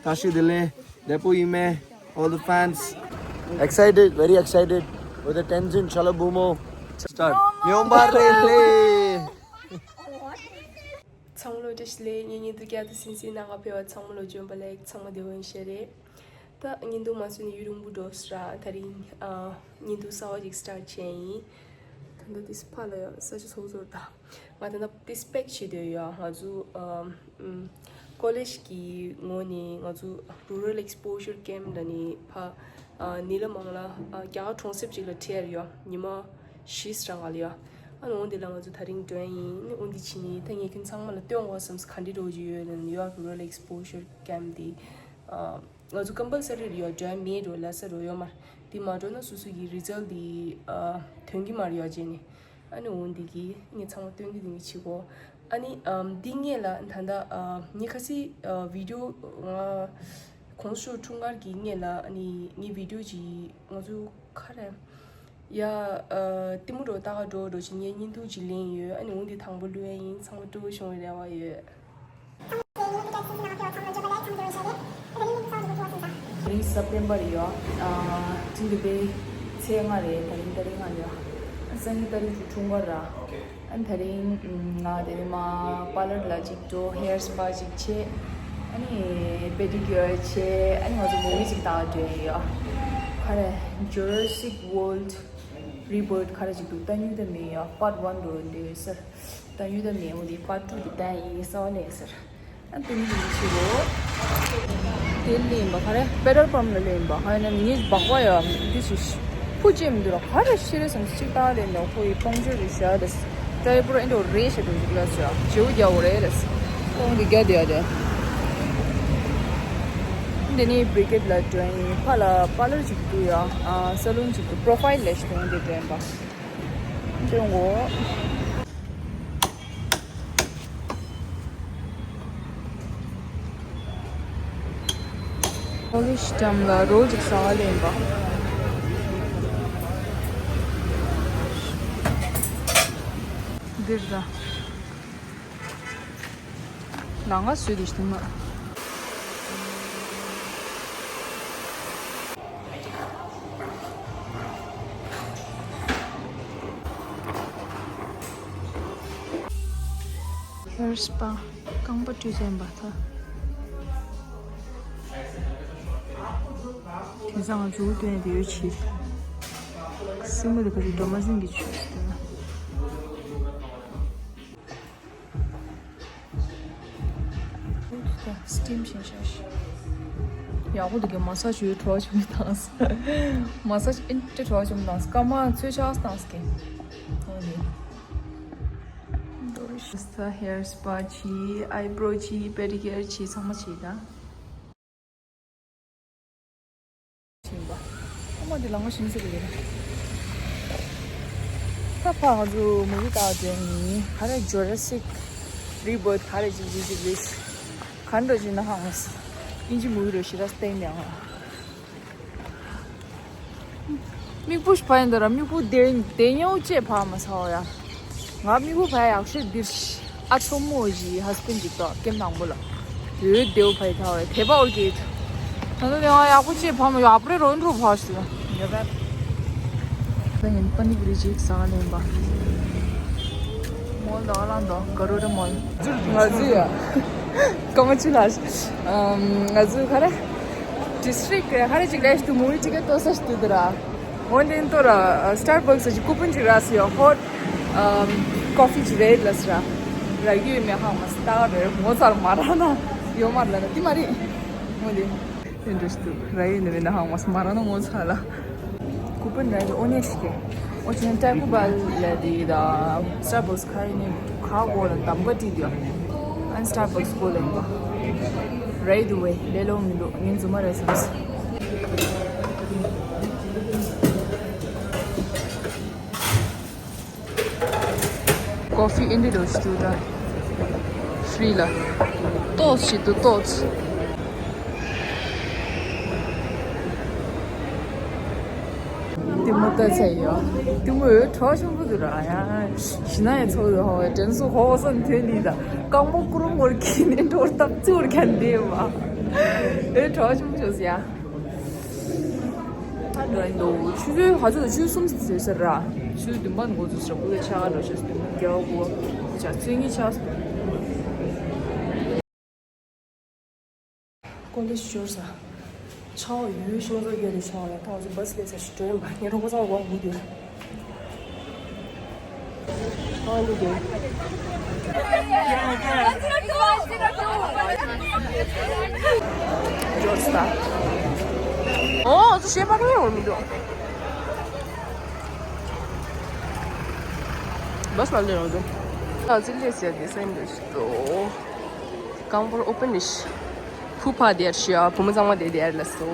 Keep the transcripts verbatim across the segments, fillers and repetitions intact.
བཀྲ་ཤིས་བདེ་ལེགས། བདེ་པོ་ཡིན་མེད། All the fans. Excited, very excited with the Tenzin Chalabumo. Start. ཉོན་པར་རེ་ལེ། ཚང་མ་ལོ་བཀྲ་ཤིས་བདེ་ལེགས། ངའི་བརྙན་ཐུང་བསྐྱར་དུ་གསན་གཟིགས་གནང་ག་ཕེབས་པ་ཚང་མ་ལོ་བྱོན་པ་ལེགས། ཚང་མ་བདེ་པོ་ཡིན་ཤག་རེད། ད་བརྙན་ཐུང་མ་བཟོས་ནས་ཡུན་རིང་པོ་འགྲོ་སོང་ར། དེ་རིང་ཨ་བརྙན་ཐུང་གསར་པ་ཞིག་སི་ཊར་བྱས་ཡིན། ད་ལྟ་དེ་ཕར་ལ་ཡ་ས་ཆ་ཚོགས་ཚོགས་དང་། ང་ད་ལྟ་དེ་པེག་བྱེད་འདོད་ཡོད། ང་ཚོ་ཨ་ཨམ་ཀོ་ལེཇ་གི་ངོས་ནས་ང་ཚོ་Rural Exposure Camp ལ་ནི་ཕ་ཨ་ཉི་མ་མང་ལ་ཨ་རྒྱ་གར་གྲོང་གསེབ་ཅིག་ལ་ཁྲིད་ཡོད། ཉི་མ་བཞི་རང་ལ་ཡ། ཨ་ནི་འོ་འདི་ལ་ང་ཚོ་དེ་རིང་འགྲོ་ཡ་ཡིན། ཨ་ནི་འོ་འདི་བྱས་ནས་ད་ངས་ཁྱོད་ཚང་མ་ལ་སྟོན་དགོས་བསམས། ག་འདྲ་འགྲོ་གི་ཡོད་ལབ་ན་ཡ། Rural Exposure Camp འདི་ཨ་ང་ཚོ་ཀམ་པལ་སི་རི་རེད་ཡ། འགྲོ་ཡ་མེད་འགྲོ་ལ་ས་འགྲོ་ཡོད་མ་རེད། འདི་མ་འགྲོ་ན་སོ་སོ་གི་རི་ཛལ་འདི་ཨ་ཐོན་གི་མ་རེད་ཡ་བྱས་ནས། ཨ་ནི་འོ་འདི་གི་ངས་ཚང་མ་སྟོན་གི་འདི་ངས་བྱེད་གོ། ཨ་ནི་ཨམ་འདི་ངས་ལ་ད་ལྟ་ཨ་ངས་ཁ་སི་ཨ་བི་ཌི་ཡོ་ང་གོང་ས་མཆོག་འཁྲུངས་སྐར་གྱི་ངས་ལ་ཨ་ནི་ངའི་བི་ཌི་ཡོ་ཅིག་ང་ཚོ་ག་རེ་ཡ་ཨ་གཏི་མུག་འགྲོ་ལྟ་ག་འགྲོ་འགྲོ་ཅིག་ངས་བརྙན་ཐུང་ཅིག་ལེན་ཡོད། ཨ་ནི་འོ་འདི་དང་པོ་བླུག་ཡ་ཡིན། ཚང་མ་སྤྲོ་པོ་བྱུང་བའི་རེ་བ་ཡོད། དེ་རིང་སེབ་ཊེམ་བར་ཡོད། ཨ་ཅིང་དུ་པའི་ཚེས་ལྔ་རེད། དེ་རིང་ཏ་རིག་ལྔ་ཡོད། ཨ་སང་ཉིན་ཏ་རིག་ཅུ་འཁྲུངས་སྐར་ར། ཨ་དེ་རིང་ང་དེ་རིང་མ་པར་ལར་ལ་ཅིག་འགྲོ། ཧེར་སི་པ་ཅིག་བྱས། ཨ་ནི་པེ་ཌི་ཀིའུར་བྱས། ཨ་ནི་ང་ཚོ་མུ་ཝི་ཅིག་ལྟ་འགྲོ་ཡོད། ག་རེ་Jurassic World Rebirth ག་རེ་ཅིག་འདུག་ལྟ་མྱོང་ད་མེད་ཡ། པཱར་ཊི་ཝན་འགྲོ་འདོད་ཡོད་ཟེར། ད་ཡུལ་ད་མེད་འོ་དེ་པར་ཊི་ཊུ་དེ་ད་ཡིན་གསར་པ་ལེན་ཟེར། ཨ་དེ་ནི་ཡིན་ཕྱི་རོ། དེ་ལེན་པ་ག་རེ་པེ་ཊོལ་པམ་ལ་ལེན་པ། ཧ་ཡ་ན་ངས་སྦག་པ་ཡ་འདི་ཞིག་ཕུ་ཅེམ་འདི་ར་ག་རེ་ཤི་རེ་སམ་ཅིག་ད་ལེན་ན་ཁོ་ཡི་པང་ཅོ་རི་ཤ་རེས། ད་ཡི་པུ་ར་ཨེ་འདྲ་རེ་ཤ་དུ་ཅིག་ལ་ཤ་ཇེའུ་རྒྱ་འོ་རེ་རེས། ཁོང་གི་རྒྱ་དེ་ཡ་དེ། འདི་ནི་བི་ཀེད་ལ་འགྲོ་ཡིན། ཕ་ལ་པར་ལར་ཅིག་འདུག་ཡ། ཨ་ས་ལུན་ཅིག་འདུག་པྲོ་ཕའིལ་ལས་ཤ་དེ་འདི་འགྲོ་ཡིན་པ། འདོན་གོ། ཀོ་ལེཇ་ཊའིམ་ལ་རོལ་ཅིག་ཟ་བ་ལེན་པ། འདིར་ད། ལ་ང་སུ་དེ་ཤི་མ། ཧེར་སི་པ་རྐང་པ་བཀྲུས་ཟིན་པ་ད། དེང་སང་ང་ཚོ་སྟོན་དེ་ཡོད་ཕྱིར། སྲིན་མོ་དེ་ག་ཚོད་འགྲོ་མ་ཟིན་གྱི་ཆུ་ཟིན། སི་ཊིམ་བྱས་ཤག་ཡག་པོ་འདུག་གི། མ་སཱ་ཇི་ཡོད་བྲོ་བ་བྱུང་བཏང་། མ་སཱ་ཇི་ཨིན་ཏྲེ་བྲོ་བ་བྱུང་བཏང་། སྐར་མ་ཚོད་ཆགས་བཏང་སྐད། ཨོ་ནི། ད་ཧེར་སི་པ་བྱས། ཨའི་བྲོ་བྱས། པེ་ཌི་ཀིའུར་བྱས། ཚང་མ་བྱས་ད། ཞིང་པ། ཨ་མ་འདི་ལ་ངོ་ཤིང་ཟེར་གི་རེད། ད་ཕ་ང་ཚོ་མུ་བི་ལྟ་བ་འགྲོ་ཡིན། ག་རེ་ཇོ་ར་སིག་རི་བར་ཐི་ག་རེ་ཅིག་ཅིག་ཅིག་རེད། ག་འདྲ་ཅིག་ན་ཧང་མ་སི། ཨིན་ཇི་མུ་བི་རེད་ཤི་ར་སྟེང་ནས་ཡང་། མིག་སྤུ་ཞིག་ཕ་ཡིན་ད་ར་མིག་སྤུ་དེ་དེ་ཉེའུ་ཅེས་ཕ་མ་ས་བ་ཡ། ང་མིག་སྤུ་ཕ་ཡག་ཤོས་འདིར་ཨ་ཆོ་མོ་ཞིག་ཧ་སི་བེན་ཌི་ཅིག་ཏོ་ཀེམ་དང་པོ་ལ་ཡོད་དེའུ་ཕ་ཡི་ཐ་བའི་དེ་པ་ཨོར་གེད། ད་ལྟ་དེ་ང་ཡག་པོ་ཅེས་ཕ་མ་ཡོད་ཨ་པ་རེ་རོ་འགྲོ་ཕ་ཞིག་ཡོད་པས། ད་ཡིན་པ་ནི་བི་རི་ཅིག་ཟ་ལེན་པ། མོལ་དང་ཨ་ལང་དང་ག་རོ་རེ་མོལ། ང་ཚོ་ཡ། ཀ་མ་ཆུ་ལ། ང་ཚོ་ག་རེ། ཌིས་ཊི་རིག་ག་རེ་ཅིག་ལས་ཤི་ཏུ་མུ་བི་ཅིག་ག་ཏོ་ས་ཤི་ཏུ་དེ་ར། འོན་ཏེ་ཏོ་ར་སི་ཊར་བག་སི་ཅིག་ཀུ་པོན་ཅིག་རག་སི་ཡོད། ཧོཊ་ཀོ་ཕི་ཅིག་རེད་ལ་སི་ར། རག་གི་ཡོད་མེད་ཧང་མ་སི་ཏག་རེད། ངོ་ཚ་ལ་མ་རག་ན་ཡོད་མ་རེད་ལ་ན་དེ་མ་རེད། འོན་ཏེ་དེ་འདྲ་ཞིག་འདུག་རག་ཡོད་ནི་མེད་ན་ཧང་མ་སི་མ་རག་ན་ངོ་ཚ་ལ། ཀུ་པོན་རག་གི་ཨོ་ནེ་ཤི་ཀེ། ཨོ་ཅན་ཏྲ་ཀུ་བལ་ལ་དེ་ད་སི་ཊར་བག་སི་ཁ་ཡིན་ནི་ཁ་གོ་ལ་དམ་ག་ཏི་དེ་ཨན་སི་ཊར་བག་སི་གོ་ལ་ཡིན་པ། རེད་དུ་བས་ལེ་ལོ་མི་འདུག་ངན་རྫུན་མ་རེད་བསམ་སི། ཀོ་ཕི་ཨིན་དྲི་རོ་ཞིག་ཏུ་ད་ཧྥི་རི་ལ་ཏོག་ཞིག་ཏུ་ཏོག་གཏི་མུག་ལྟ་ཚེ་ཡོད། གཏི་མུག་ཡོད་གྲོགས་ཆུང་པོ་དུ་ར་ཡ། ཞི་ན་ཡ་ཚོ་དུ་ཧོ་བའི་དྲན་གསོ་ཧོ་བ་སོན་ཐོན་ལི་ད་རྐང་པོ་ཀུ་རུ་མོར་ཁྱི་ནི་འགྲོར་སྟབས་ཚུར་ཁྱ་འདེབས་བ། ཨེ་གྲོགས་ཆུང་ཆུང་ཟེར་ཡ། ད་འགྲོ་ཡིན་འདུག་ཆུ་ཚོད་ག་ཚོད་དང་ཆུ་ཚོད་གསུམ་ཟེར་ཟེར་ར། ཆུ་ཚོད་བདུན་པ་འགོ་ཚུགས་ཟེར་ར། ཀུ་ལེ་ཆ་ག་འགྲོ་ཆུ་ཚོད་བདུན་པ་བརྒྱད་པ་དགུ་པ་ཆ་ཚོད་གཉིས་ཆགས་སོང་། ཀོ་ལེ་ཤོར་ས། ཆའོ་ཡོད་ཤོར་ས་ག་རེ་ཆའོ་ལ་ད་ང་ཚོ་བྷ་སི་ལས་ས་ཞིག་འགྲོ་ཡིན་པ་ངའི་རོགས་པ་ཚང་མ་དགོངས་འདུག་དུས། ཨ་ནི་དེ། འབྱོར་ས། ཨོ་ཚོ་ཤེས་པ་ངའི་འོ་མི་འདུག་བྷ་སི་ལ་ལས་རོགས་འདུག་ཨ་ཙི་ལས་ས་དེ་སེམས་འདུག་ཞིག་འདུག་རྐང་པར་ཨོ་པན་རེད། ཕུ་ཕ་དེར་ཤི་ཡ་བུ་མོ་ཚང་མ་དེ་དེར་ལ་སོ།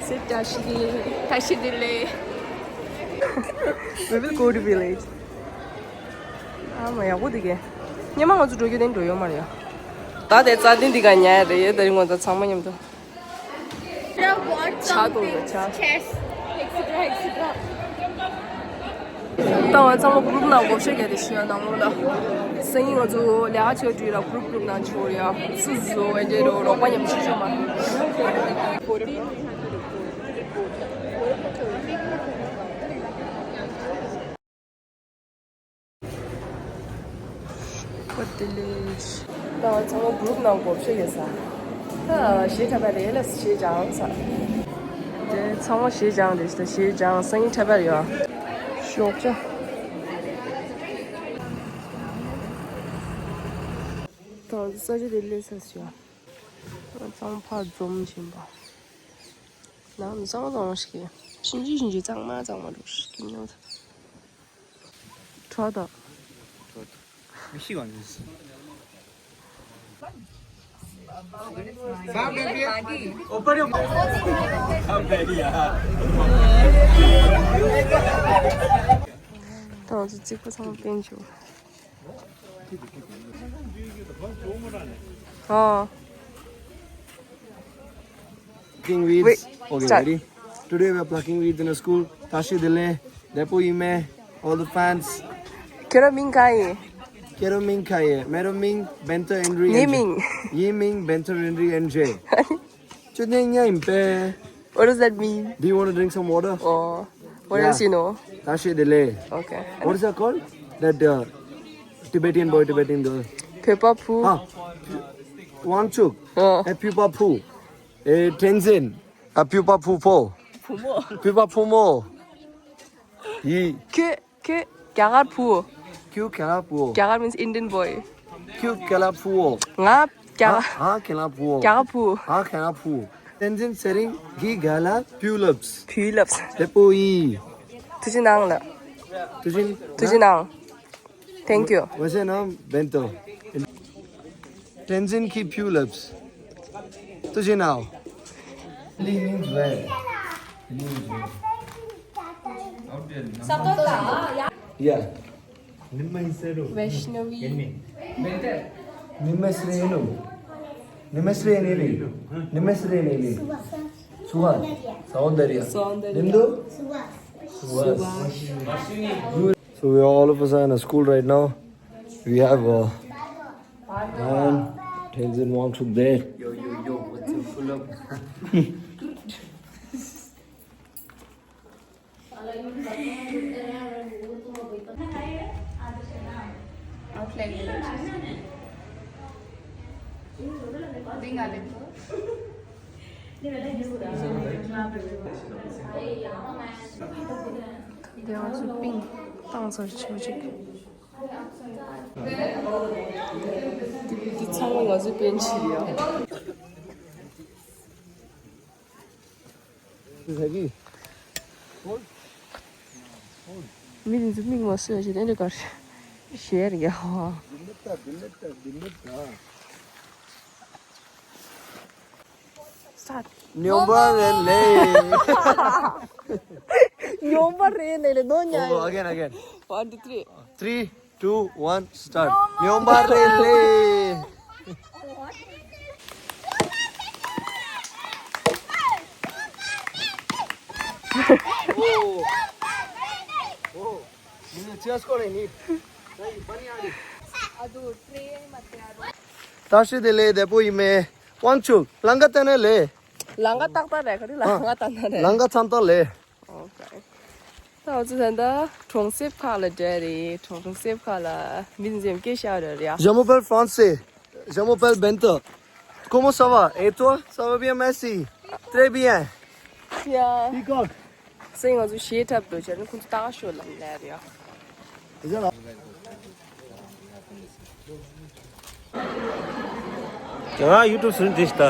སེ་བཀྲ་ཤིས་བདེ་ལེགས། བཀྲ་ཤིས་བདེ་ལེགས། We will go to village. ཨ་མ་ཡག་པོ་འདུག་གས། སྙེ་མ་ང་ཚོ་འགྲོ་རྒྱུ་དེ་འགྲོ་ཡོད་མ་རེད་ཡ། ད་དེ་རྩ་དོན་འདི་ག་ཉལ་ཡ་རེད་ད་རིང་ང་ཚོ་ཚང་མ་མཉམ་དུ། There are what ཆ་དང་ཆ། Chess, et cetera, et cetera. ད་ང་ཚང་མ་གུ་རུབ་ནང་བགོ་བཤའ་བརྒྱབ་དེ་ཤི་ཡ་ནང་ལོགས་ལ། སང་ཉིན་ང་ཚོ་ལས་ཀ་བྱེད་དུས་ལ་གུ་རུབ་གུ་རུབ་ནང་ཆོར་ཡ། སུ་ཟོ་ཨེ་འདྲེ་རོ་རོགས་པ་མཉམ་ཆི་ཆོ་མ། ད་ཚང་མ་གུ་རུབ་ནང་བགོ་བཤའ་ཡོད་ས། ད་གཞས་འཁྲབ་པ་རེད་ལ་གཞས་སྦྱངས་ས། དེ་ཚང་མ་གཞས་སྦྱངས་རེད་ད་གཞས་སྦྱངས་སང་ཉིན་འཁྲབ་པ་རེད་ཡ། ཤོག་ཅག་ད་ས་ཆ་དེ་ལས་ས་སུ་ཡ། ཚང་མ་ཕར་འཛོམས་བཞིན་པ། ནང་མི་གཙང་བཟང་ཞིག་གིས་ཕྱིན་ཅི་ཕྱིན་ཅི་གཙང་མ་གཙང་མ་འགྲོ་ཞིག་གིས་ཉོ་ཐུབ། གྲོ་དང་། མི་ཤི་གང་ཡིན། ད་ང་ཚོ་རྩིག་པ་ཚང་མ་བསྟན་བཅུག་ཨ། Plucking weeds. Wait, okay, start. Ready? Today we are plucking weeds in a school. Tashi Dile, Depo Ime, all the fans. ཁྱོད་རང་མིང་གང་ཡིན། ཁྱེད་རང་མིང་གང་ཡིན། ངའི་མིང་བན་ཏོ་ཧེན་རི། ངའི་མིང་། ངའི་མིང་བན་ཏོ་ཧེན་རི་ཨེན་ཇེ། ཁྱོད་ནས་ཉ་ཡིན་པས། What does that mean? Do you want to drink some water? Oh, what else you know? Tashi Dile. Okay. What is that called? That uh, Tibetan boy, Tibetan girl. Pepa Pu. Ah, Wangchuk. Oh. Eh, Pupa Pu. Eh, Tenzin. Ah, Pupa Pupo. Pumo. Pupa Pumo. Yi. Ke, ke, Kyagar Pu. Kyu Kyagar Pu. Kyagar means Indian boy. Kyu Kyagar Pu. Nga Kyagar. Ha Kyagar Pu. Kyagar Pu. Ha Kyagar Pu. Tenzin Sering Gi Gala Pulops. Pulops. Depo Yi. Tuji Nang la. Tuji. Tuji Nang. Thank you. What's your name? Bento. Tenzin ki pull-ups. Tuji now. Really means well. Really means well. Yeah. Vaishnavi. Nimasrenu. Nimasrenu. Nimasrenu. Suhas. Saundarya. Saundarya. Nimdu? Suhas. Suhas. So we are all of us are in a school right now. We have uh, and Tenzin Wangchuk there. Yo, yo, yo, what's up? Pull up. Outline. They also pink. འདི་ཚང་མ་ང་ཚོའི་པཎ་ཆེན་ཡ། མི་འདི་ཚོ་མིག་མ་བཟོད་ཅིག་དེ་འདྲ་གར་ཞེ་རེ་ཡ། སྟཱཊ། ཉོན་པ་རེད་ལེ། ཉོན་པ་རེད་ལེ་ལེ་ནོ་ཉ། Oh, again, again. One, two, three. Three, two, one, start. ཉོན་པ་རེད་ལེ། Oh. Oh. ཉོན་པ་རེད་ལེ། བཀྲ་ཤིས་བདེ་ལེགས། བདེ་པོ་ཡིན་མེད། དབང་ཕྱུག་ལང་ཀ་བལྟས་ནས་ལེ། ལང་ཀ་ཏག་ཏག་རེད། ག་རེ་ལང་ཀ་ཏག་ཏག་རེད། ལང་ཀ་ཚང་ཏག་ལེ། ཨོ་ཀེ། ད་འུ་ཚོ་ད་ལྟ་གྲོང་གསེབ་ཁག་ལ་བསྡད་རེད། གྲོང་གསེབ་ཁག་ལ་མི་འཛེམ་སྐད་བཤད་རེད་ཡ། Je m'appelle Français. Je m'appelle Bento. Comment ça va? Et toi? Ça va bien, merci. Très bien. ཡ། Peacock. སེང་ང་ཚོ་གཞས་འཁྲབ་འགྲོ་བྱས་ནས་ཁོང་ཚོ་ཏག་ཤོས་ལ་ལབ་ཡ། ང་ཡུ་ཊུབ་སུ་འདི་ཤྟ།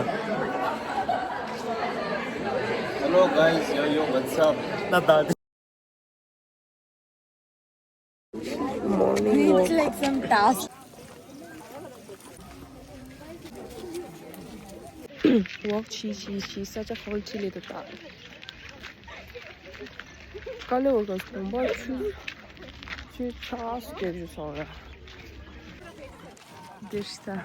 Hello guys, yo yo, what's up? ད་ད། Morning walk. It's like some task. Walk ཆི་ཆི་ཆི་ས་ཆ་ཧོལ་ཆི་ལེ་ད་ད། ཀ་ལེ་བོ་ག་གོམ་པ་ཆུ་ཆུ་ཆགས་སྐྱེ་རུ་སོང་ར། འདི་ཤྟ།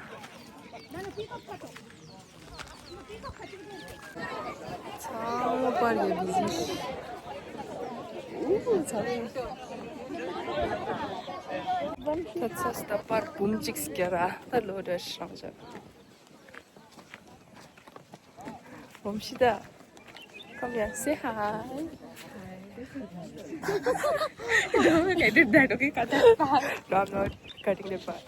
ཚང་མ་པར་ཡོད་པའི་རིགས། ཨུ་ཚ་རེད། ད་ཚ་སྟ་པར་འབུམ་གཅིག་སྐྱེ་ར་ད་ལོ་རེ་ཧྲང་ཅག་འབུམ་ཤི་ད། Come here, say hi. Don't edit that, okay? Cut that part. No, I'm not cutting that part.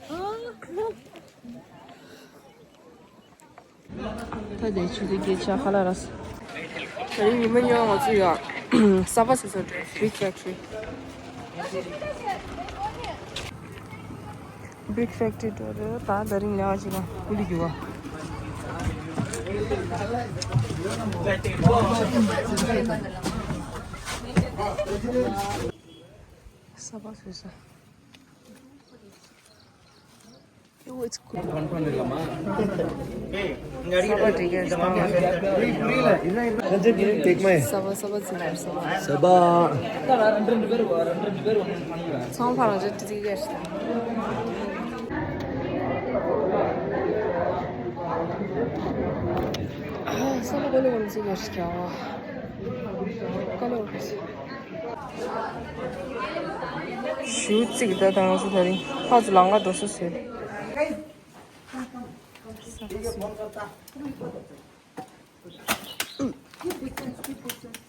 ད་དེ་ཆུ་ཚོད་བརྒྱད་ཆག་ཁ་ལ་ར་སོང་། ད་རིང་ཉི་མ་ཉི་མ་ང་ཚོ་ཡ་ས་པ་སི་སོ་Brick Factory. Brick Factory འགྲོ་རེད། ད་ད་རིང་ལས་ཀ་ཅིག་ལ་ཀུ་ལི་རྒྱུ་བ། ས་པ་སི་སོ། Oh, it's cool. Take my. Saba, saba, saba, saba. Saba. Song parang je tiki gerçekten. Ah, saba böyle onu gerçekten. Kalau. ཞུ་ཙིག་ད་དང་སུ་ད་རིང་ཕ་ཚོ་ལང་ཀ་འགྲོ་སུ་ཟེར།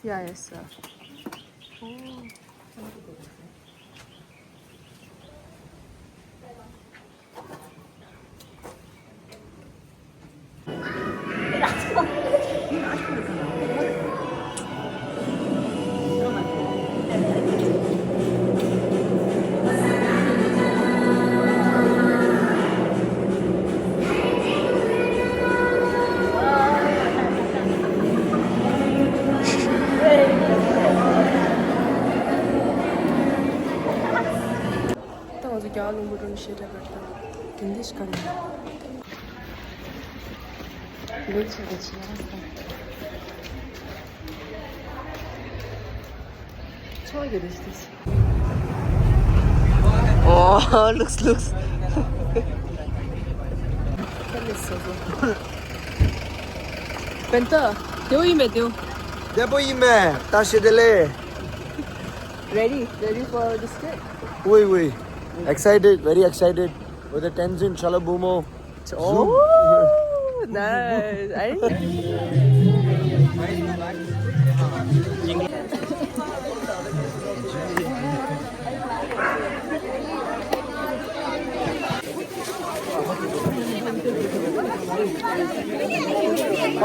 ཡ་ཡ་སི། ད་ང་ཚོ་རྒྱ་གར་ལུང་པ་འགྲོ་ནས་ཤེས་འདྲ་བར་དང་དེ་འདི་ཞིག་ག་རེད། ལུག་ཆ་ག་ཆི་ཡང་ས། ཆོ་གི་རེད་ཤི། Oh, looks, looks. Bento, དེའུ་ཡིན་མེད་དེའུ། བདེ་པོ་ཡིན་མེད། བཀྲ་ཤིས་བདེ་ལེགས། Ready, ready for the skit? Oui, oui. Excited, very excited. With the Tenzin Chalabumo. Oh, nice. I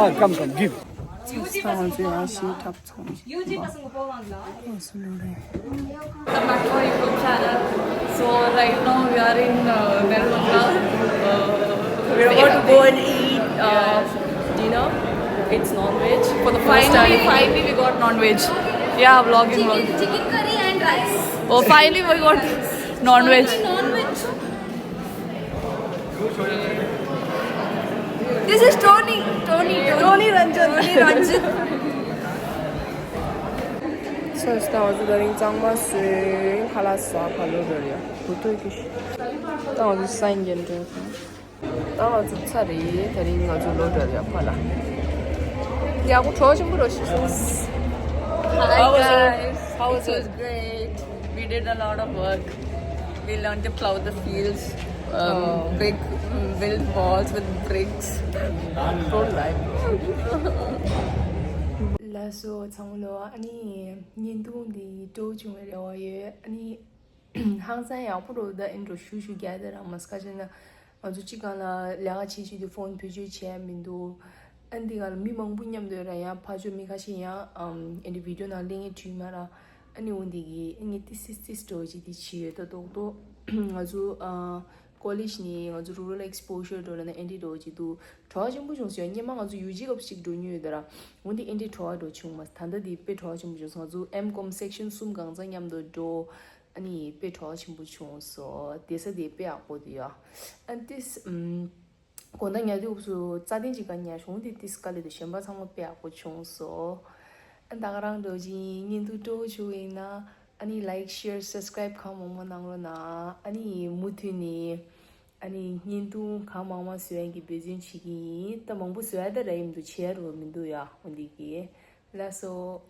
Ah, come, come, give. ཚང་མ་ཚོ་ཡང་ཞིག་འཁྲབ་ཚང་མ་ཞིག་ཡོད་ཅེས་པ་སང་གོ་བང་ལ། ཨོ་སུ་ལུ་རེད། Welcome back to our YouTube channel. So right now we are in uh, Neramangala. Uh, we're about to go and eat uh, dinner. It's non-veg for the first time. Finally, finally we got non-veg. Yeah, vlogging. Chicken, vlog. Chicken curry and rice. Oh, finally we got non-veg. Finally non-veg. This is Tony. Tony, Tony. Tony Ranjan. Tony Ranjan. So, ད་ང་ཚོ་ད་རིང་གཙང་མ་བཟོས། ཁ་ལག་ཟ། ཁ་ལོ་རེད་ཡ། བུ་ཏོ་གི་ཤི། ད་ང་ཚོ་སན་རྒྱན་འགྲོ་ཡ། ད་ང་ཚོ་ཚར་རེད། ད་རིང་ང་ཚོ་ལོ་འགྲོ་ཡ་ཁ་ལག་ཡག་པོ་གྲོགས་ཆེན་པོ་རོ་ཤི་སོང་། Hi guys. How was it? It was great. We did a lot of work. We learned to plow the fields. um, brick, build walls with bricks. Don't lie. ལགས་སོ་ཚང་མ་ལོ། ཨ་ནི་བརྙན་ཐུང་འདི་སྤྲོ་བྱུང་བའི་རེ་བ་ཡོད། ཨ་ནི་ཧང་སང་ཡག་པོ་འགྲོ། ད་ཨེ་འགྲོ་ཞུ་ཞུ་རྒྱག་དེ་རང་མ་སྐད་ཆ་ན། ང་ཚོ་གཅིག་སྒང་ལ་ལས་ཀ་བྱེད་བྱེད་དུས་ཕོན་བེད་སྤྱོད་བྱས་མི་འདུག་ཨ་འདི་ག་ལ་མི་མང་པོ་མཉམ་དུ་ར་ཡང་ཕར་ཕྱོགས་མི་ཁ་ཤས་ཡང་ཨམ་ཨེ་འདི་བི་ཌིའོ་ནང་གླེང་ཡས་བྲིས་མ་ར། ཨ་ནི་འོ་འདི་གི་ཨ་ངས་ཏི་སིས་ཏིས་འགྲོ་བྱེད་དེ་བྱེད་ཡོད། ད་རྡོག་རྡོག་ང་ཚོ་ཨ་ཀོ་ལེཇ་ནས་ང་ཚོ་རུ་རལ་ཨེགས་པོ་ཤར་འགྲོ་ལ་ན་ཨེ་འདི་འགྲོ་བྱེད་དུས་བྲོ་བ་ཆེན་པོ་བྱུང་སོང་། སྔོན་མ་ང་ཚོ་ཡུ་ཇི་སྐབས་ཤིག་འགྲོ་མྱོང་ཡོད་ད་ར། འོ་འདི་ཨེ་འདི་བྲོ་བ་འགྲོ་བྱུང་མ་ད་ལྟ་འདི་དཔེ་བྲོ་བ་ཆེན་པོ་བྱུང་སོང་། ང་ཚོ་ཨེམ་ཀོམ་སེག་ཤན་གསུམ་གང་ཚང་མཉམ་དུ་འགྲོ། ཨ་ནི་དཔེ་བྲོ་བ་ཆེན་པོ་བྱུང་སོང་། བསྡད་ས་དེ་དཔེ་ཡག་པོ་འདུག་ཡ། ཨ་ཏིས་ཨམ་དགོང་དག་ཉལ་དུས་སྐབས་སུ་རྩ་དོན་ཅིག་ག་ཉལ་བྱུང་། དེ་ཏིས་དཀའ་ལས་འདུག་གཞན་པ་ཚང་མ་དཔེ་ཡག་པོ་བྱུང་སོང་། ཨ་ད་ག་རང་འགྲོ་ཅིང་བརྙན་ཐུང་སྤྲོ་བོ་བྱུང་བ་ཡིན་ན་ཨ་ནི་ལའིག་ཤེར་སབ་སི་ཀ་རའིབ་གང་མང་མང་གནང་རོགས་གནང་། ཨ་ནི་མུ་མཐུད་ནས་ཨ་ནི་བརྙན་ཐུང་གང་མང་མང་བཟོ་ཡག་གི་འབད་བརྩོན་བྱེད་ཀྱི་ཡིན། ད་མང་པོ་བཟོ་ཡག་ད་ར་ཡིན་འདུག་བྱེད་ཡག་རོ་མི་འདུག་ཡ། འོ་འདི་གི་ལགས་སོ།